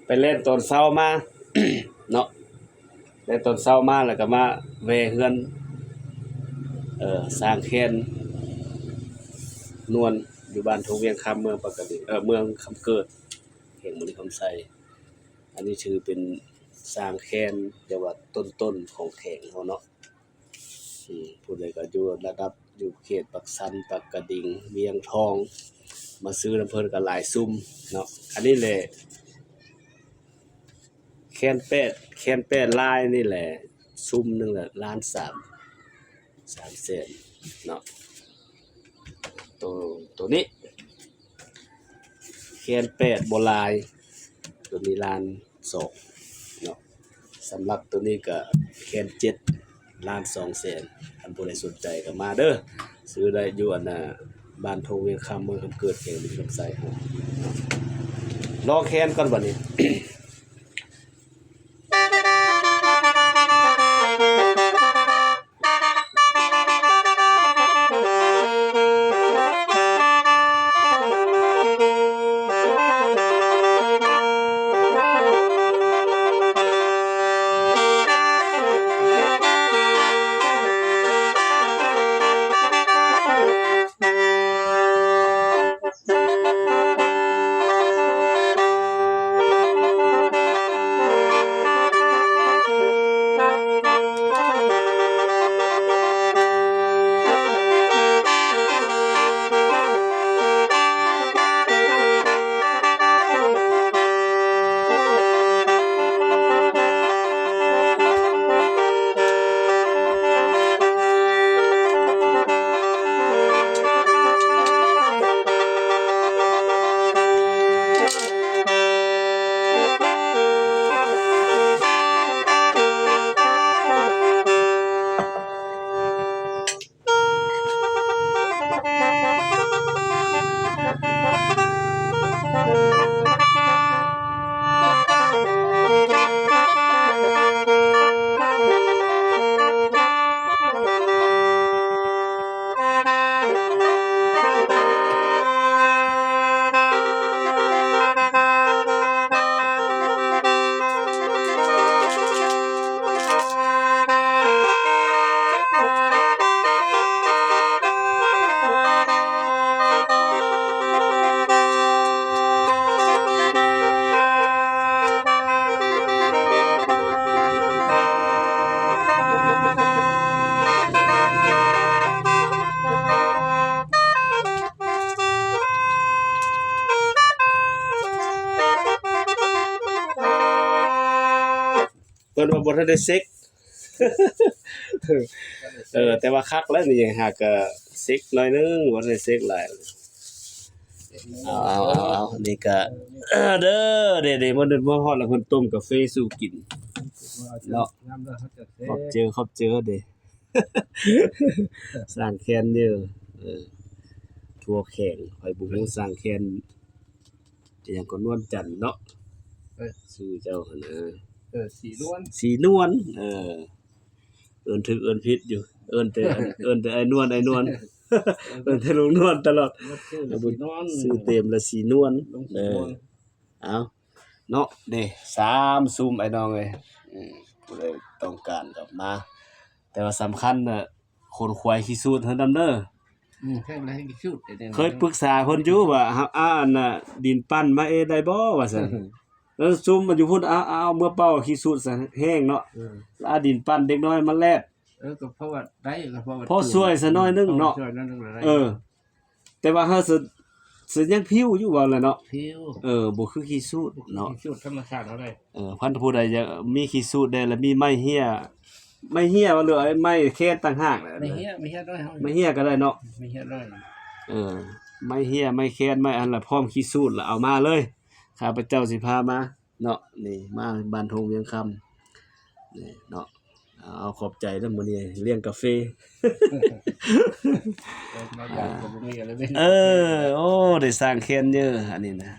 ໄປແລ່ນຕອນເຊົ້າມາເນາະ ແລ່ນຕອນເຊົ້າມາ ແລ້ວກໍມາແວ່ເຮືອນ ເອີ ຊ່າງແຄນນວນ ຢູ່ບ້ານທົ່ງວຽງຄຳ ເມືອງປາກກະດິງ ເອີ ເມືອງຄຳເກີດ ແຂວງບໍລິຄຳໄຊ. ອັນນີ້ຖືເປັນຊ່າງແຄນ ແຕ່ວ່າຕົ້ນໆຂອງແຂວງເຮົາເນາະ. ອືມ ຜູ້ໃດກໍຢູ່ລະດັບ ຢູ່ເຂດປາກຊັນ ປາກກະດິງ ວຽງທອງ ມາຊື້ນຳເພິ່ນກໍຫຼາຍຊຸມເນາະ. ອັນນີ້ແຫຼະ ແຄນແປດ ແຄນແປດລາຍນີ້ແຫຼະ ຊຸມໜຶ່ງລະລ້ານສາມ ສາມແສນເນາະ. ໂຕ ໂຕນີ້ ແຄນແປດບໍ່ຫຼາຍ ໂຕນີ້ລ້ານສອງເນາະ. ສຳລັບໂຕນີ້ກໍແຄນເຈັດ ລ້ານສອງແສນ. ຄັນຜູ້ໃດສົນໃຈກໍມາເດີ ຊື້ໄດ້ຢູ່ອັນນ່າ ບ້ານທົ່ງວຽງຄຳ ເມືອງຄຳເກີດ ແຂວງບໍລິຄຳໄຊເຮົາ. ລອງແຄນກ່ອນບັດນີ້. ເພິ່ນວ່າບໍ່ທັນໄດ້ເຊັກ ເອີ ແຕ່ວ່າຄັກແລ້ວນີ້ ຫາກະເຊັກໜ້ອຍໜຶ່ງ ບໍ່ທັນໄດ້ເຊັກຫຼາຍ. ເອົາ ເອົາ ເອົາ ເອົາ ນີ້ກະ ເດີ ເດ ເດ ມື້ນີ້ມາຮອດແລ້ວ ເພິ່ນຕົ້ມກາເຟສູ່ກິນເນາະ. ຂອບເຈີ ຂອບເຈີເດ. ສ້າງແຄນເດີ ເອີ ທົ່ວແຂງ ໃຜບໍ່ຮູ້ສ້າງແຄນ ອີຫຍັງກໍນວນຈັນເນາະ ເອີ ຊື່ເຈົ້າຫັ້ນນະ ເອີ ສີນວນ ສີນວນ ເອີ ເອີ້ນຖືກເອີ້ນຜິດຢູ່ ເອີ້ນແຕ່ ເອີ້ນແຕ່ອ້າຍນວນ ອ້າຍນວນ ເອີ້ນແຕ່ລຸງນວນຕະຫຼອດ ຊື່ເຕັມລະສີນວນ ເອີ ເອົາ ເນາະ ເດ້ ສາມຊຸມ ອ້າຍນ້ອງເອີຍ ອືມ ຜູ້ໃດຕ້ອງການກໍມາ ແຕ່ວ່າສຳຄັນນະ ຂົນຂວາຍຂີ້ສູດເຮົານຳເດີ ອືມ ເຄີຍປຶກສາເພິ່ນຢູ່ວ່າ ເຮົາ ອາ ອັນນ່າ ດິນປັ້ນມາເອໄດ້ບໍ່ ວ່າຊັ້ນ ແລ້ວຊຸມມັນຢູ່ພຸ້ນ ເອົາ ເອົາ ເອົາເມືອເປົ່າຂີ້ສູດຊະ ແຫ້ງເນາະ ເອີ ແລ້ວເອົາດິນປັ້ນເດັກນ້ອຍມາແລດ ເອີ ກໍພໍໄດ້ ກໍພໍ ພໍຊ່ວຍຊະໜ້ອຍໜຶ່ງເນາະ ພໍຊ່ວຍໜ້ອຍໜຶ່ງກໍໄດ້ ເອີ ແຕ່ວ່າເຮົາສະ ສະຍັງຜິວຢູ່ ເວົ້າແລ້ວເນາະ ຜິວ ເອີ ບໍ່ຄືຂີ້ສູດເນາະ ຂີ້ສູດທຳມະຊາດເຮົາໄດ໋ ເອີ ຄັນຜູ້ໃດຢາກມີຂີ້ສູດແດ່ ແລ້ວມີໄມ້ເຫ້ຍ ໄມ້ເຫ້ຍວ່າ ຫຼືໄມ້ແຄນຕ່າງຫາກ ໄມ້ເຫ້ຍ ໄມ້ເຫ້ຍນ້ອຍເຮົາ ໄມ້ເຫ້ຍກໍໄດ້ເນາະ ໄມ້ເຫ້ຍນ້ອຍ ເອີ ໄມ້ເຫ້ຍ ໄມ້ແຄນ ໄມ້ອັນລະ ພ້ອມຂີ້ສູດລະ ເອົາມາເລີຍ ຂ້າພະເຈົ້າຊິພາມາເນາະ ນີ້ ມາບ້ານທົ່ງວຽງຄຳ ນີ້ເນາະ ເອົາ ຂອບໃຈເດີ ມື້ນີ້ລ້ຽງກາເຟ ເອີ ມາຢາມກໍບໍ່ມີອະໄລເປັນ ເອີ ໂອ້ ໄດ້ສ້າງແຄນເດີ ອັນນີ້ນະ